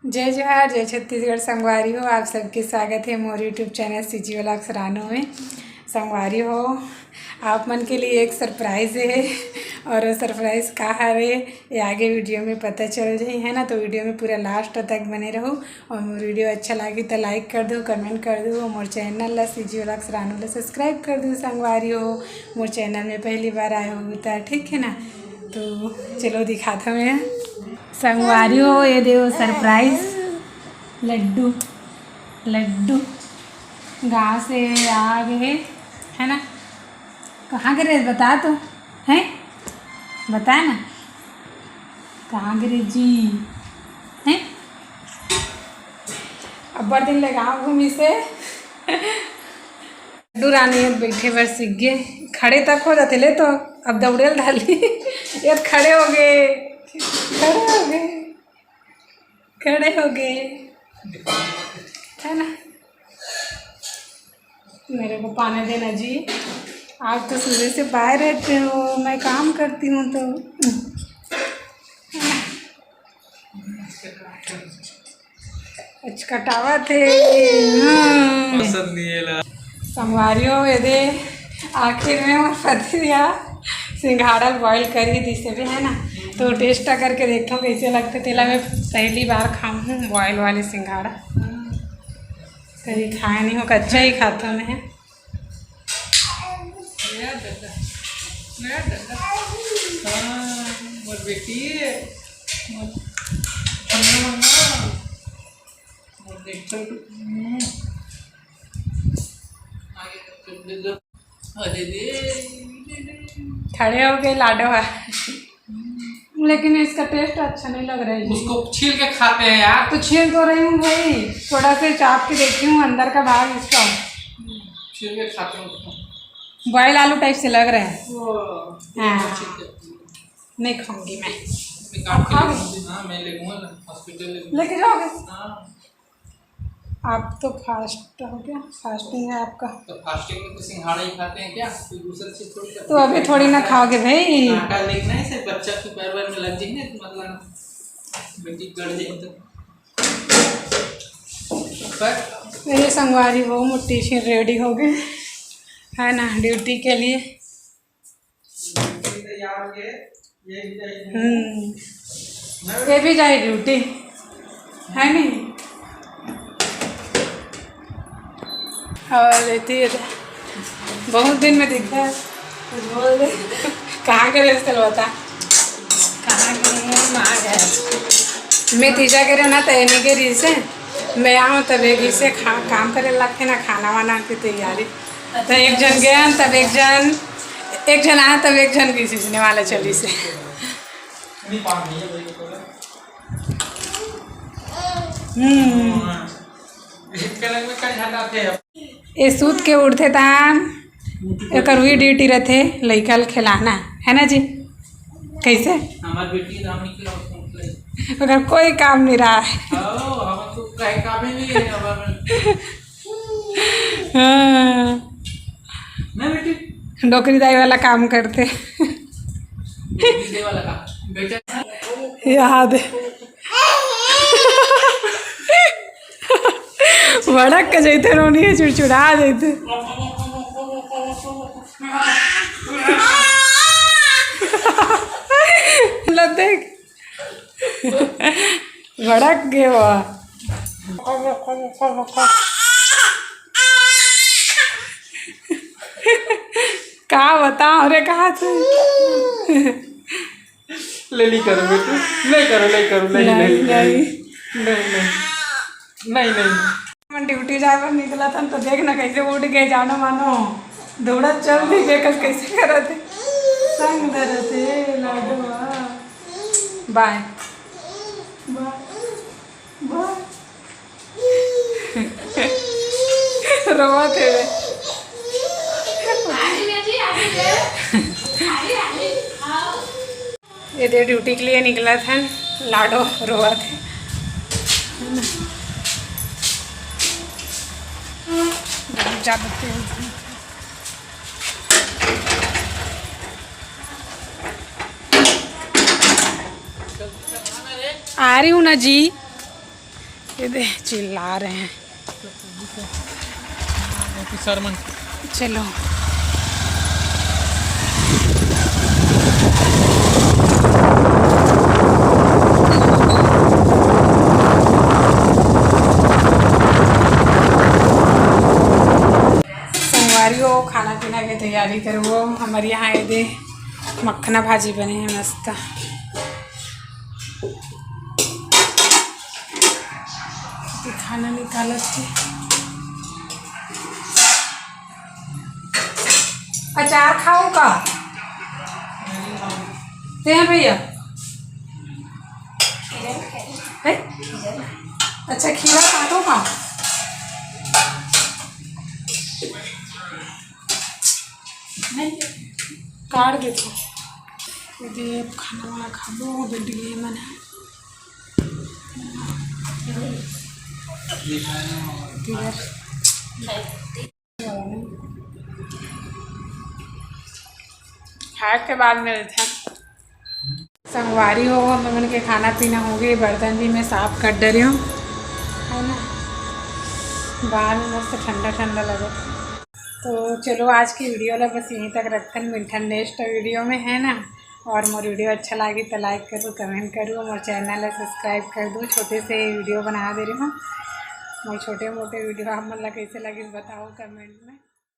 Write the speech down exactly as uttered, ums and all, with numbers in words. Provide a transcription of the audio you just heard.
जय जोहार, जय छत्तीसगढ़। संगवारी हो, आप सबके स्वागत हे मोर YouTube चैनल CG Vlogs रानो में। संगवारी हो, आप मन के लिए एक सरप्राइज हे और वो सरप्राइज का हरे, ये आगे वीडियो में पता चल जाही, है ना। तो वीडियो में पूरा लास्ट तक बने रहू और मोर वीडियो अच्छा लागी तो लाइक कर दू, कमेंट कर दू, मोर चैनल ला, CG Vlogs रानो ला सब्सक्राइब कर दू। संगवारी हो, मोर चैनल में पहली बार आए हो तो ठीक है ना। तो चलो दिखात हँव मैं संगवारी हो, ये दे वो सरप्राइज, लड्डू, लड्डू गाँव से आ गए, है ना। कहाँ गिरे बता तो, हैं? बता ना, कहाँ गिरे जी, हैं? अब्बड़ दिन ले गाँव घूमिस हे। लड्डू रानी अब बैठे बर सीख गे, खड़े तक हो जाते ले तो अब दौड़े ल डाली। ये खड़े हो गए, खड़े हो गए, खड़े हो गए, है ना। मेरे को पाने देना जी, आप तो सुबह से बाहर रहते हो, मैं काम करती हूँ तो। अच्छा, कटावत हे। हम्म। पसंद नहीं है ला। संगवारी हो, ये दे, आखिर में मोर पति या सिंघाड़ा बॉयल करी दिसे भी, है ना। तो टेस्ट करके देखो कैसे लगते। तेला मैं पहली बार खाऊँ हूँ बॉयल वाले सिंघाड़ा, कभी खाए नहीं हो, कच्चा ही खात हँव मैं। नया दादा, नया दादा। हाँ, मोर बेटी, मोर, मोर, मोर, मोर देखो तो, हम्म। आगे तो दे दो। अरे दे, दे, दे। खड़े हो गए लाडो है। लेकिन इसका टेस्ट अच्छा नहीं लग रहा है जी। उसको छील के खाते हैं यार। तो छील तो रही हूँ भाई, थोड़ा सा चाप के देखती हूँ अंदर का भाग इसका। छील के खाते हैं उसको। बॉयल आलू टाइप से लग रहा है। वो हाँ। नहीं खाऊंगी मैं। मैं काट के खाओगे? ले लूंगी। हाँ, मैं ले लूंगा ना, हॉस्पिटल ले लूंगा। लेके जाओगे? हाँ। आप तो फास्ट हो गया, फास्टिंग है आपका। तो फास्टिंग में तो सिंघाड़ा ही खाते हैं क्या? कोई दूसरा चीज थोड़ी खाते तो हैं। अभी थोड़ी ना आटा, खाओगे भाई। आटा लेके ना, इसे बच्चा के पैर वैर में लग जाएंगे, तो मतलब बेटी गड़ जाए तो। पर ये संगवारी हो, मोर टिफिन रेडी हो गए, है ना, ड्यूटी के लिए। हम्म, ये भी जाए ड्यूटी, है नहीं? और एती बहुत दिन में दिखा है, बोल दे, कहाँ के रहे चल बता, कहाँ के रहे, माँ गए। मैं तीजा के रहे ना, तो एने के रही से, मैं आऊँ तब एक ही से खा, काम करे लगते ना, खाना वाना की तैयारी। तो एक जन गए, तब एक जन, एक जन आए, तब एक जन की सीजने वाला चली से। हम्म। ये सूत के उठथे तान, एकर भी ड्यूटी रहथे, लइका ल खिलाना, है ना जी? कैसे? हमार बेटी रानी के ओकर कोई काम नहीं रहा है। ओ, हमार तो कहीं काम ही नहीं है हमार। हाँ। ना बेटी। डोकरी दाई वाला काम करते। डोकरी दाई वाला काम। बेटा। याद है। भड़क के जैते रोनी है, चिड़चिड़ा जैते। मतलब देख, भड़क गए बा। का बताओ रे, कहा थे? ले ली करो बेटू, ले करो, ले करो, ले, नहीं, ले, ले, नहीं। नहीं, नहीं, नहीं, नहीं। हमन ड्यूटी जाए बर निकलत हन, तो देख ना कैसे उठ गए, जानो मानो दौड़त चल भी गए, कस कैसे करत हे, संग धरत हे लाडो। बाय, बाय, बाय। रोवत हे। ये दे ड्यूटी के लिए निकलत हन, लाडो रोवत हे। बहुत ज्यादा तेज है। आ रही हूँ ना जी। ये दे, चिल्ला रहे हैं। ऑफिसर मन। चलो। संगवारी हो, खाना पीना के तैयारी करबो। हमर यहाँ ये दे मखना भाजी बने हे मस्त। खाना निकालत हे। अचार खाओ का? ते हैं भैया? हैं? अच्छा, खीरा काटो का? काट देथो। ये दे, अब खाना वाना खाबो, बैठ गए मन ह। खाए के बाद मिलथे। संगवारी हो, हम लोगन के खाना पीना हो गए, बर्तन भी मैं साफ कर डरे हूँ, है ना। बाहर में मस्त ठंडा ठंडा लगे। तो चलो, आज की वीडियो ला बस यहीं तक रखथन, मिलथन नेक्स्ट वीडियो में, है ना। और मोर वीडियो अच्छा लागे तो लाइक करो, कमेंट करो, मोर चैनल ला सब्सक्राइब कर दो। छोटे से वीडियो बना दे रही हूँ, मोर छोटे मोटे वीडियो आप मन ला कैसे लगे बताओ कमेंट में।